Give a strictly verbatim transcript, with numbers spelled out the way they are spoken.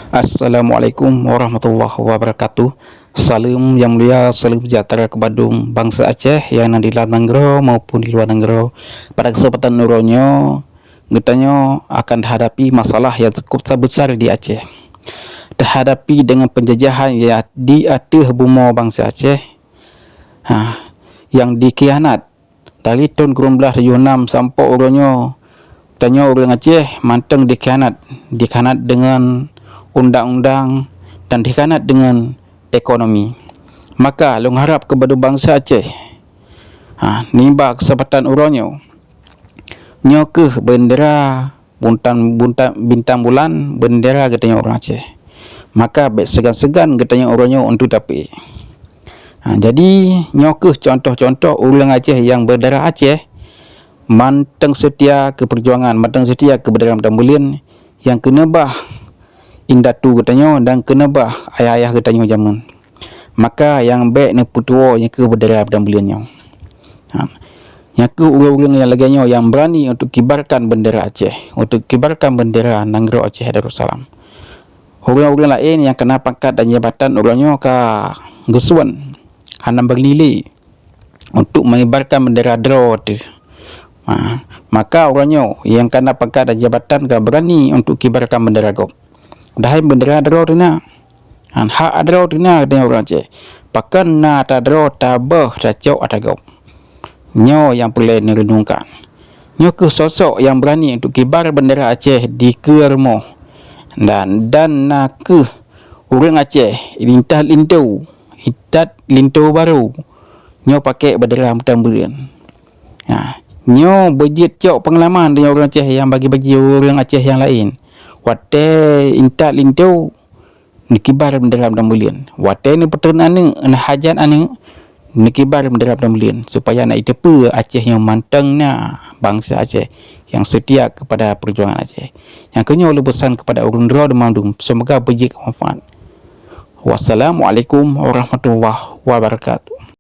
Assalamualaikum warahmatullahi wabarakatuh. Saleuem nyang mulia, saleuem sejahtera keu bandum bansa Aceh nyang na di dalam nanggroe maupun di luwa nanggroe. Pada keusempatan uroe nyoe, geutanyoe akan tahadapi masalah nyang cukup sa-, besar di Aceh. Tahadapi deungon peunjajahan nyang di ateueh bumoe bansa Aceh, ha, nyang dikhianat dari thon sikureueng blaih tujoh nam sampoe uroe nyoe, tanyoe ureuëng Aceh mantong dikhianat, dikhianat deungon undang-undang dan dikhianat deungon ekonomi. Maka lôn harab keu bandum bansa Aceh, ha, nibak keusempatan uroe nyoe, nyoe kheueh bendera buntang, buntang, bintang bulan, bendera geutanyoe ureuëng Aceh. Maka bék seugan-seugan geutanyoe uroe nyoe untuk tapeuék. Ha, jadi, nyoe kheueh contoh-contoh ureuëng Aceh nyang berdarah Aceh, mantong seutia keu peujuangan, mantong seutia keu bendera Bintang Buleuen nyang keuneubah indatu geutanyoe dan keuneubah ayah-ayah geutanyoe jameun. Maka nyang bék neupeutuwoe nyang kheueh bendera Bintang Buleuen nyoe. Ha. Nyang kheueh ureuëng-ureuëng nyang lagée nyoe nyang beurani untuk kibarkan bendera Aceh, untuk kibarkan bendera nanggroe Aceh Darussalam. Ureuëng-ureuëng laén nyang kana pangkat dan jabatan uroe nyoe ka geusuon, hana beurani lé untuk mengibarkan bendera droe teuh. Ha, maka uroe nyoe nyang kana pangkat dan jabatan ka beurani untuk kibarkan bendera gob. Padahai bendera droe teuh na. Han hak droe teuh na geutanyoe ureuëng Aceh. Pakon na atra droe taböh tacok atra gob. Nyoe nyang peureulée neureunungkan. Nyoe kheueh sosok nyang beurani untuk kibar bendera Aceh di keue rumoh. Dan, dan na kheueh ureuëng Aceh lintas linto, itat linto barô. Nyoe pakék bendera Bintang Buleuen. Ha, nyoe beujeuet cok peungalaman deungon ureuëng Aceh nyang bagi-bagi ureuëng Aceh nyang laén. Watée intat linto, neukibar bendera Bintang Buleuen. Watée neupeutreun aneuëk, neuhajat aneuëk, neukibar bendera Bintang Buleuen, supaya na jiteupeue Aceh nyoe mantong na bansa Aceh nyang seutia keupada peujuangan Aceh. Nyang keunyoe lôn peusan keupada ureuëng droe banmandum, seumoga beujeuet keu manfaat. Wassalamualaikum warahmatullahi wabarakatuh.